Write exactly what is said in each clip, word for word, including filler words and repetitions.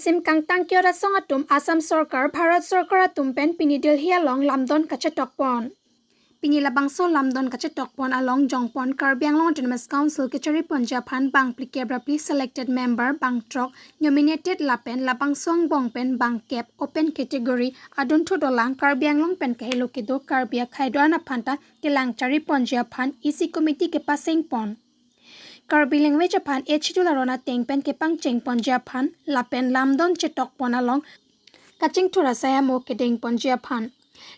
Risim kangtang ke-ot asong atum Assam Sorkar, Bharat Sorkar atum pen pini Delhi along lamdon kachetokpon. Pini labangso lamdon kachetokpon along jongpon Karbi Anglong Autonomous Council kechariponji aphan bang phlikep ra phli selected member, bang throk nominated lapen labangso angbong pen bang kep open category adunthu dolang Karbi Anglong pen kahelo kedo Karbi akhei do-an aphan ta kelang chariponji aphan E C committee kepasengpon. Karbi language aphan H D laron ateng pen kepangchengponji aphan lapen lamdon chetokpon along kachingthur asai amo kedengponji aphan.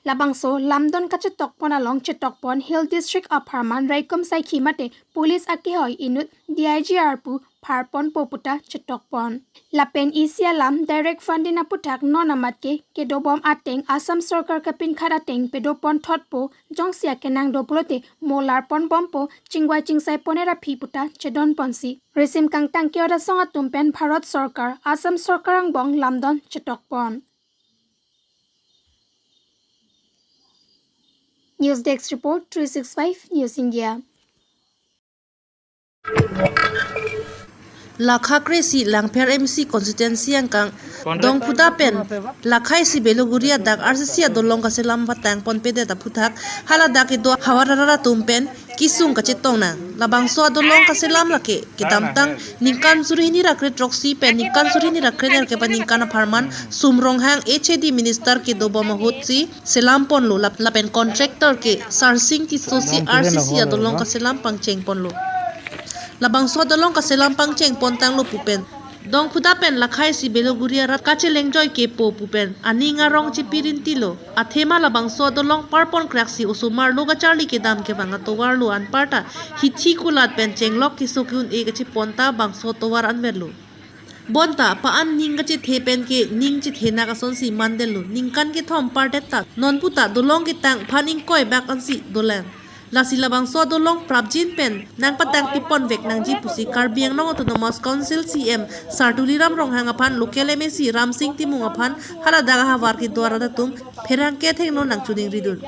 Labangso lamdon kachetokpon along chetokpon Hill District apharman raikom saikhi mate police akehoi inut D I G arpu pharponpo puta chetokpon. Lapen E C alam Derek Ferdinand aputhak non amat ke kedobom ateng Assam Sorkar kapinkhat ateng pedopon thotpo, jongsi akenang do pulote mo larponbompo, chingvai chingsaiponer aphi puta chedonponsi. Risim kangtang ke-ot asong atum pen Bharat Sorkar, Assam Sorkar angbong lamdon chetokpon. News Desk Report, three six five News India. Lakha kre-isi Langpher M C constituency angkang Dongphuda pen lakha isi Beloguri adak R C C adolong kaselam patangponpedet aphuthak haladak kedo havar arat atum pen kesung kachetong nang. Labangso adolong kaselam lake kedamtang ningkan suri hini ra kre throksi pen ningkan suri hini ra kre nerkep aningkan apharman Sum Ronghang H A D minister kedobom ahutsi selamponlo lap-, lapen contractor ke Sarsing Tisso si R C C adolong kaselam pangchengponlo. Labangso adolong kaselam pangchengpon tanglo pu pen Dongphuda pen lakha isi Beloguri arat kachelengjoi kepo pu pen aning arong chipirintilo. Athema labangso adolong parpon kraksi osomar lo kacharli kedam kevang atovarlo, anparta hithi kulat pen chenglok keso ke-un-e kachepon ta bangso atovar anverlo. Bonta pa-an ning kachethe pen ke ning chethenak asonsi mandetlo. Ningkan kethom pardet ta non puta dolong ketang aphan ingkoi bak ansi dolang. Lasi labangso adolong prapjin pen nangpatangpipon vek nangji pusi Karbi Anglong Autonomous Council C E M Sar Tuliram Ronghang aphan local M A C Ramsing Timung aphan haladak ahavar kedo arat atum pherangke athengno nangchoningridun.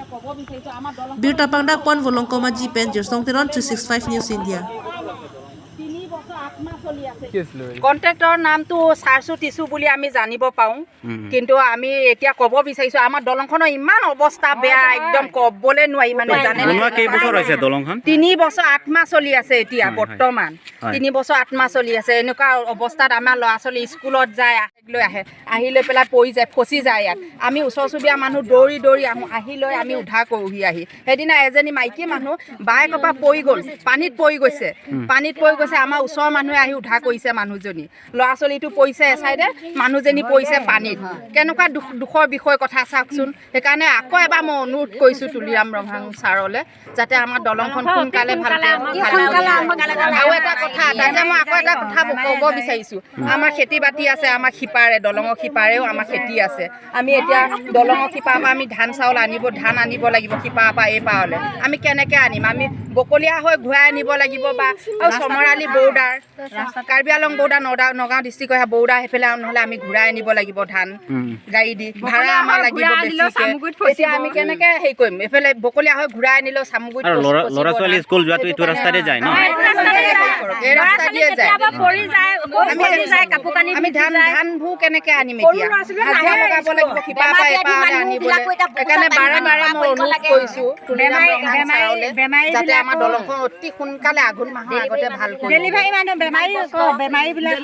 Birta pangdakpon Volongkom Aji pen Jirsong Teron, three six five News India. কণ্ট্ৰেক্টৰৰ নামটো চাৰ্চু টিচু বুলি আমি জানিব পাওঁ। উম। কিন্তু আমি এতিয়া ক'ব বিচাৰিছো, আমাৰ দলংখনৰ ইমান অৱস্থা বেয়া, একদম ক'বলৈ নোৱাৰি মানে, জানে নে? বনোৱা কেইবছৰ হৈছে দলংখন? তিনি বছৰ আঠ মাহ চলি আছে এতিয়া। হয়, হয়। বৰ্তমান। হয়। তিনি বছৰ আঠ মাহ চলি আছে। এনেকুৱা অৱস্থাত আমাৰ ল'ৰা ছোৱালী স্কুলত যায়, লৈ আহে, আহি লৈ পেলাই পৰি যায়, ফচি যায় ইয়াত। আমি ওচৰ চুবুৰীয়া মানুহ দৌৰি দৌৰি আহোঁ, আহি লৈ আমি উদ্ধাৰ কৰোঁহি আহি। সেইদিনা এজনী মাইকী মানুহ বাইকৰ পৰা পৰি গ'ল, পানীত পৰি গৈছে। উম। পানীত পৰি গৈছে, আমাৰ ওচৰৰ মানুহে আহি উদ্ধাৰ কৰিছে মানুহজনী। ল'ৰা ছোৱালীটো পৰিছে এচাইডে, মানুহজনী পৰিছে পানীত। কেনেকুৱা দুখ, দুখৰ বিষয় কথা চাওকচোন। সেইকাৰণে আকৌ এবাৰ মই অনুৰোধ কৰিছোঁ তুলিৰাম ৰংহাং ছাৰলৈ, যাতে আমাৰ দলংখন সোনকালে ভালকে, সোনকালে আমাক লাগে। আৰু এটা কথা, তাতে মই আকৌ এটা কথা ক'ব বিচাৰিছোঁ। আমাৰ খেতি বাতি আছে, আমাৰ সিপাৰে, দলঙৰ সিপাৰেও আমাৰ খেতি আছে। আমি এতিয়া দলঙৰ সিপাৰৰ পৰা আমি ধান চাউল আনিব, ধান আনিব লাগিব সিপাৰৰ পৰা এই পাৰলৈ। আমি কেনেকে আনিম? আমি বকলীয়া হৈ ঘূৰাই আনিব লাগিব বা আৰু চমৰালি বৰ্ডাৰ, কাৰ্বি আংলং বৰ্ডাৰ, নগাঁও, নগাঁও ডিষ্ট্ৰিক্ট অহা বৰ্ডাৰ সেইফালে নহ'লে আমি ঘূৰাই আনিব লাগিব ধান। উম। গাড়ী দি। ভাড়া আমাৰ লাগিব বেছিকে। এতিয়া আমি কেনেকে হেৰি কৰিম? এইফালে বকলীয়া হৈ ঘূৰাই আনিলেও চামগুৰিত আৰু ল'ৰা, পচি-, পচিব ল'ৰা ছোৱালী ধান। স্কুল যোৱাটো এইটো ৰাস্তাৰে যায় ন? অ, এইটো ৰাস্তাৰে যায়। এই ৰাস্তা দিয়ে যায়। কেতিয়াবা পৰি যায়, আমি পৰি যায়, কাপোৰ কানি আমি ভিজি ধান, যায়। ধানবোৰ কেনেকে আনিম এতিয়া? হাজিৰা লগাব লাগিব, সিপাৰৰ পৰা এইপাৰলৈ আনিবলৈ। সেইকাৰণে বাৰে বাৰে মই অনুৰোধ কৰিছোঁ তুলিৰাম ৰংহাং ছাৰলৈ, যাতে আমাৰ দলংখন অতি সোনকালে আঘোণ মাহৰ আগতে ভাল কৰি দিয়ে। ডেলিভাৰী মানুহ, বেমাৰী, বেমাৰীবিলাক